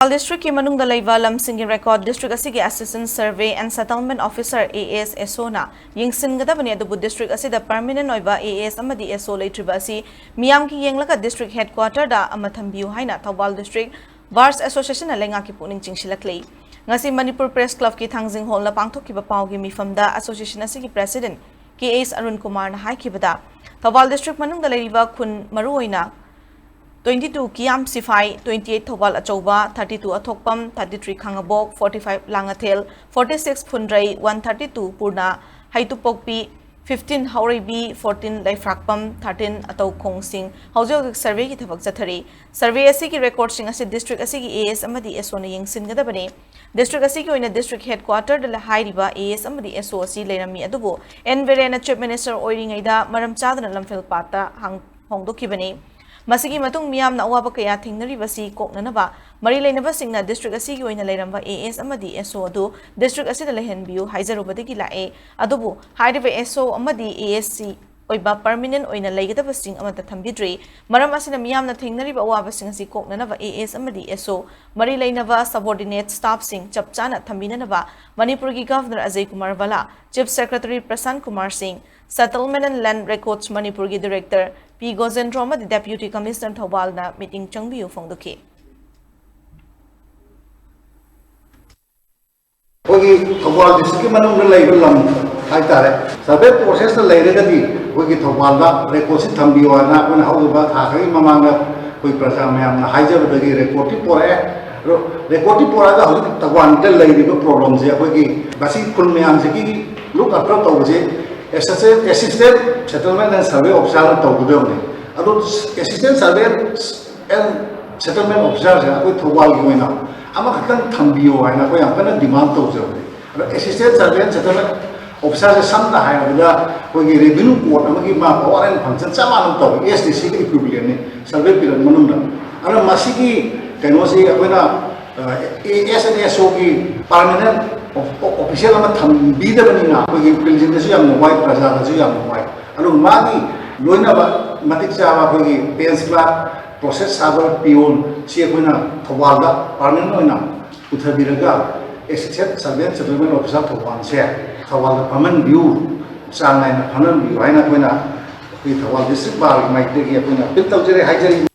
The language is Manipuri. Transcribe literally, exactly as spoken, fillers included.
ꯊꯧꯕꯥꯜ ꯗꯤꯁꯇ꯭ꯔꯤꯛꯀꯤ ꯃꯅꯨꯡꯗ ꯂꯩꯕ ꯂꯝꯁꯤꯡꯒꯤ ꯔꯦꯀꯣꯔꯗ ꯗꯤꯁꯇ꯭ꯔꯤꯛ ꯑꯁꯤꯒꯤ assistant survey and settlement officer, A S S ꯑꯣꯅ ꯌꯦꯡꯁꯤꯟꯒꯗꯕꯅꯤ, ꯑꯗꯨꯕꯨ ꯗꯤꯁꯇ꯭ꯔꯤꯛ ꯑꯁꯤꯗ ꯄꯔꯃꯤꯅꯦꯟꯠ ꯑꯣꯏꯕ ꯑꯦ ꯑꯦꯁ ꯑꯃꯗꯤ ꯑꯦꯁ ꯑꯣ ꯂꯩꯇ꯭ꯔꯤꯕ ꯑꯁꯤ ꯃꯤꯌꯥꯝꯒꯤ ꯌꯦꯡꯂꯒ ꯗꯤꯁꯇ꯭ꯔꯤꯛ ꯍꯦꯗꯀ꯭ꯋꯥꯇꯔꯗ ꯑꯃ ꯊꯝꯕꯤꯌꯨ ꯍꯥꯏꯅ ꯊꯧꯕꯥꯜ ꯗꯤꯁꯇ꯭ꯔꯤꯛ ꯕꯥꯔꯁ ꯑꯦꯁꯣꯁꯤꯌꯦꯁꯟꯅ ꯂꯩꯉꯥꯛꯀꯤ ꯄꯨꯛꯅꯤꯡ ꯆꯤꯡꯁꯤꯜꯂꯛꯂꯤ꯫ ꯉꯁꯤ ꯃꯅꯤꯄꯨꯔ ꯄ꯭ꯔꯦꯁ ꯀ꯭ꯂꯕꯀꯤ ꯊꯥꯡꯖꯤꯡ ꯍꯣꯜꯗ ꯄꯥꯡꯊꯣꯛꯈꯤꯕ ꯄꯥꯎꯒꯤ ꯃꯤꯐꯝꯗ ꯑꯦꯁꯣꯁꯤꯌꯦꯁꯟ ꯑꯁꯤꯒꯤ ꯄ꯭ꯔꯦꯁꯤꯗꯦꯟꯠ ꯀꯦ ꯑꯦꯁ ꯑꯔꯨꯟ ꯀꯨꯃꯥꯔꯅ ꯍꯥꯏꯈꯤꯕꯗ, ꯊꯧꯕꯥꯜ ꯗꯤꯁꯇ꯭ꯔꯤꯛ ꯃꯅꯨꯡꯗ ꯂꯩꯔꯤꯕ ꯈꯨꯟ, ꯃꯔꯨꯑꯣꯏꯅ twenty two ꯀꯤꯌꯥꯝ ꯁꯤꯐꯥꯏ, twenty eight Thoubal ꯑꯆꯧꯕ, thirty two ꯑꯊꯣꯛꯄꯝ, thirty three ꯈꯥꯉꯕꯣꯛ, forty five Langathel, forty six ꯐꯨꯟꯗ꯭ꯔꯩ, one thirty two Purna ꯍꯩꯇꯨꯄꯣꯛꯄꯤ, fifteen ꯍꯥꯎꯔꯩꯕꯤ, fourteen ꯂꯩꯐ꯭ꯔꯥꯛꯄꯝ, thirteen ꯑꯇꯧꯈꯣꯡꯁꯤꯡ ꯍꯧꯖꯤꯛ ꯍꯧꯖꯤꯛ ꯁꯔꯚꯦꯒꯤ ꯊꯕꯛ ꯆꯠꯊꯔꯤ꯫ ꯁꯔꯚꯦ ꯑꯁꯤꯒꯤ ꯔꯦꯀꯣꯔꯗꯁꯤꯡ ꯑꯁꯤ ꯗꯤꯁꯇ꯭ꯔꯤꯛ ꯑꯁꯤꯒꯤ ꯑꯦ ꯑꯦꯁ ꯑꯃꯗꯤ ꯑꯦꯁ ꯑꯣꯅ ꯌꯦꯡꯁꯤꯟꯒꯗꯕꯅꯤ꯫ ꯗꯤꯁꯇ꯭ꯔꯤꯛ ꯑꯁꯤꯒꯤ ꯑꯣꯏꯅ ꯗꯤꯁꯇ꯭ꯔꯤꯛ ꯍꯦꯗꯀ꯭ꯋꯥꯇꯔꯗ ꯍꯥꯏꯔꯤꯕ ꯑꯦ ꯑꯦꯁ ꯑꯃꯗꯤ ꯑꯦꯁ ꯑꯣ ꯑꯁꯤ ꯂꯩꯔꯝꯃꯤ, ꯑꯗꯨꯕꯨ ꯑꯦꯟ ꯕꯤꯔꯦꯟꯅ ꯆꯤꯐ ꯃꯤꯅꯤꯁꯇꯔ ꯑꯣꯏꯔꯤꯉꯩꯗ ꯃꯔꯝ ꯆꯥꯗꯅ ꯂꯝꯐꯦꯜ ꯄꯥꯠꯇ ꯍꯥꯡ-, ꯍꯣꯡꯗꯣꯛꯈꯤꯕꯅꯤ꯫ ꯃꯁꯤꯒꯤ ꯃꯇꯨꯡ ꯃꯤꯌꯥꯝꯅ ꯑꯋꯥꯕ ꯀꯌꯥ ꯊꯦꯡꯅꯔꯤꯕꯁꯤ ꯀꯣꯛꯅꯅꯕ ꯃꯔꯤ ꯂꯩꯅꯕꯁꯤꯡꯅ ꯗꯤꯁꯇ꯭ꯔꯤꯛ ꯑꯁꯤꯒꯤ ꯑꯣꯏꯅ ꯂꯩꯔꯝꯕ ꯑꯦ ꯑꯦꯁ ꯑꯃꯗꯤ ꯑꯦꯁ ꯑꯣ ꯑꯗꯨ ꯗꯤꯁꯇ꯭ꯔꯤꯛ ꯑꯁꯤꯗ ꯂꯩꯍꯟꯕꯤꯌꯨ ꯍꯥꯏꯖꯔꯨꯕꯗꯒꯤ ꯂꯥꯛꯑꯦ꯫ ꯑꯗꯨꯕꯨ ꯍꯥꯏꯔꯤꯕ ꯑꯦꯁ ꯑꯣ ꯑꯃꯗꯤ ꯑꯦ ꯑꯦꯁ ꯁꯤ ꯑꯣꯏꯕ ꯄꯔꯃꯤꯅꯦꯟꯠ ꯑꯣꯏꯅ ꯂꯩꯒꯗꯕꯁꯤꯡ ꯑꯃꯠꯇ ꯊꯝꯕꯤꯗ꯭ꯔꯤ꯫ ꯃꯔꯝ ꯑꯁꯤꯅ ꯃꯤꯌꯥꯝꯅ ꯊꯦꯡꯅꯔꯤꯕ ꯑꯋꯥꯕꯁꯤꯡ ꯑꯁꯤ ꯀꯣꯛꯅꯅꯕ ꯑꯦ ꯑꯦꯁ ꯑꯃꯗꯤ ꯑꯦꯁ ꯑꯣ ꯃꯔꯤ ꯂꯩꯅꯕ ꯁꯕꯑꯣꯔꯗꯤꯅꯦꯠ ꯁ꯭ꯇꯥꯐꯁꯤꯡ ꯆꯞ ꯆꯥꯅ ꯊꯝꯕꯤꯅꯅꯕ ꯃꯅꯤꯄꯨꯔꯒꯤ governor Ajay Kumar Bhalla, chief secretary Prashant Kumar Singh, settlement and ꯂꯦꯟꯗ ꯔꯦꯀꯣꯔꯗꯁ ꯃꯅꯤꯄꯨꯔꯒꯤ ꯗꯤꯔꯦꯛꯇꯔ ꯄꯤ ꯒꯣꯖꯦꯟꯗ꯭ꯔꯣ ꯑꯃꯗꯤ ꯗꯦꯄ꯭ꯌꯨꯇꯤ ꯀꯃꯤꯁꯅꯔ ꯊꯧꯕꯥꯜꯅ ꯃꯤꯠꯌꯦꯡ ꯆꯪꯕꯤꯌꯨ ꯐꯣꯡꯗꯣꯛꯈꯤ꯫ ꯑꯩꯈꯣꯏꯒꯤ ꯊꯧꯕꯥꯜ ꯗꯤꯁꯇ꯭ꯔꯤꯛꯀꯤ ꯃꯅꯨꯡꯗ ꯂꯩꯕ ꯂꯝ ꯍꯥꯏꯇꯥꯔꯦ, ꯁꯔꯚꯦ ꯄ꯭ꯔꯣꯁꯦꯁꯇ ꯂꯩꯔꯒꯗꯤ ꯑꯩꯈꯣꯏꯒꯤ ꯊꯧꯕꯥꯜꯗ ꯔꯦꯀꯣꯔꯠꯁꯤ ꯊꯝꯕꯤꯌꯨ ꯍꯥꯏꯅ ꯑꯩꯈꯣꯏꯅ ꯍꯧꯈꯤꯕ ꯊꯥ ꯈꯔꯒꯤ ꯃꯃꯥꯡꯗ ꯑꯩꯈꯣꯏ ꯄ꯭ꯔꯖꯥ ꯃꯌꯥꯝꯅ ꯍꯥꯏꯖꯕꯗꯒꯤ ꯔꯦꯀꯣꯔꯠꯇꯤ ꯄꯣꯔꯛꯑꯦ꯫ ꯑꯗꯣ ꯔꯦꯀꯣꯔꯠꯇꯤ ꯄꯣꯔꯛꯑꯒ ꯍꯧꯖꯤꯛ ꯊꯧꯕꯥꯜꯗ ꯂꯩꯔꯤꯕ ꯄ꯭ꯔꯣꯕ꯭ꯂꯦꯝꯁꯦ ꯑꯩꯈꯣꯏꯒꯤ ꯃꯁꯤ ꯈꯨꯜ ꯃꯌꯥꯝꯁꯤꯒꯤ ꯂꯨꯛ ꯑꯞꯇꯔ ꯇꯧꯕꯁꯦ assistant, assistant settlement and survey ꯑꯣꯐꯤꯁꯥꯔꯅ ꯇꯧꯒꯗꯕꯅꯤ꯫ ꯑꯗꯣ ꯑꯦꯁꯤꯁꯇꯦꯟꯠ ꯁꯔꯚꯦ ꯑꯦꯟ ꯁꯦꯇꯜꯃꯦꯟꯠ ꯑꯣꯐꯤꯁꯥꯔꯁꯦ ꯑꯩꯈꯣꯏ ꯊꯧꯕꯥꯜꯒꯤ ꯑꯣꯏꯅ ꯑꯃꯈꯛꯇꯪ ꯊꯝꯕꯤꯌꯣ ꯍꯥꯏꯅ ꯑꯩꯈꯣꯏ ꯌꯥꯝ ꯀꯟꯅ ꯗꯤꯃꯥꯟ ꯇꯧꯖꯕꯅꯤ꯫ ꯑꯗꯣ ꯑꯦꯁꯤꯁꯇꯦꯟꯠ ꯁꯔꯚꯦ ꯑꯦꯟ ꯁꯦꯇꯜꯃꯦꯟꯠ ꯑꯣꯐꯤꯁꯥꯔꯁꯦ ꯁꯝꯅ ꯍꯥꯏꯔꯕꯗ ꯑꯩꯈꯣꯏꯒꯤ ꯔꯦꯚꯤꯅ꯭ꯌꯨ ꯀꯣꯔꯠ ꯑꯃꯒꯤ ꯃꯥ ꯄꯋꯥꯔ ꯑꯦꯟ ꯐꯪꯁꯟ ꯆꯞ ꯃꯥꯟꯅ ꯇꯧꯋꯤ, ꯑꯦꯁ ꯗꯤ ꯁꯤꯒ ꯏꯀ꯭ꯋꯤꯕꯤꯂꯦꯟꯅꯤ ꯁꯔꯚꯦ ꯄꯤꯔꯛ ꯃꯅꯨꯡꯗ꯫ ꯑꯗꯣ ꯃꯁꯤꯒꯤ ꯀꯩꯅꯣꯁꯤ ꯑꯩꯈꯣꯏꯅ ꯑꯦ ꯑꯦꯁ ꯑꯦꯟ ꯑꯦꯁ ꯑꯣꯒꯤ ꯄꯥꯔꯃꯤꯅꯦꯟꯠ ꯑꯣꯐꯤꯁꯦꯜ ꯑꯃ ꯊꯝꯕꯤꯗꯕꯅꯤꯅ ꯑꯩꯈꯣꯏꯒꯤ ꯎꯀꯤꯜꯁꯤꯡꯗꯁꯨ ꯌꯥꯝ ꯅꯨꯡꯉꯥꯏ, ꯄ꯭ꯔꯖꯥꯗꯁꯨ ꯌꯥꯝ ꯅꯨꯡꯉꯥꯏ꯫ ꯑꯗꯨꯒ ꯃꯥꯒꯤ ꯂꯣꯏꯅꯕ ꯃꯇꯤꯛ ꯆꯥꯕ ꯑꯩꯈꯣꯏꯒꯤ ꯕꯦꯟꯁ ꯀ꯭ꯂꯥꯔꯛ, ꯄ꯭ꯔꯣꯁꯦꯁ ꯁꯥꯕ ꯄꯤꯌꯣꯟ ꯁꯤ ꯑꯩꯈꯣꯏꯅ ꯊꯧꯕꯥꯜꯗ ꯄꯥꯔꯃꯅꯦꯟ ꯑꯣꯏꯅ ꯄꯨꯊꯕꯤꯔꯒ ꯑꯦꯁꯤꯁꯇꯦꯟ ꯁꯔꯚꯦꯟ ꯁꯦꯟꯇ꯭ꯔꯦꯜ ꯑꯣꯐꯤꯁꯥꯔ ꯊꯧꯕꯥꯜꯁꯦ ꯊꯧꯕꯥꯜꯗ ꯐꯝꯍꯟꯕꯤꯌꯨ, ꯆꯥꯡ ꯅꯥꯏꯅ ꯐꯝꯍꯟꯕꯤꯌꯨ ꯍꯥꯏꯅ ꯑꯩꯈꯣꯏꯅ ꯑꯩꯈꯣꯏ ꯊꯧꯕꯥꯜ ꯗꯤꯁꯇ꯭ꯔꯤꯛ ꯕꯥꯔꯒꯤ ꯃꯥꯏꯀꯩꯗꯒꯤ ꯑꯩꯈꯣꯏꯅ ꯑꯄꯤꯜ ꯇꯧꯖꯔꯤ, ꯍꯥꯏꯖꯔꯤ꯫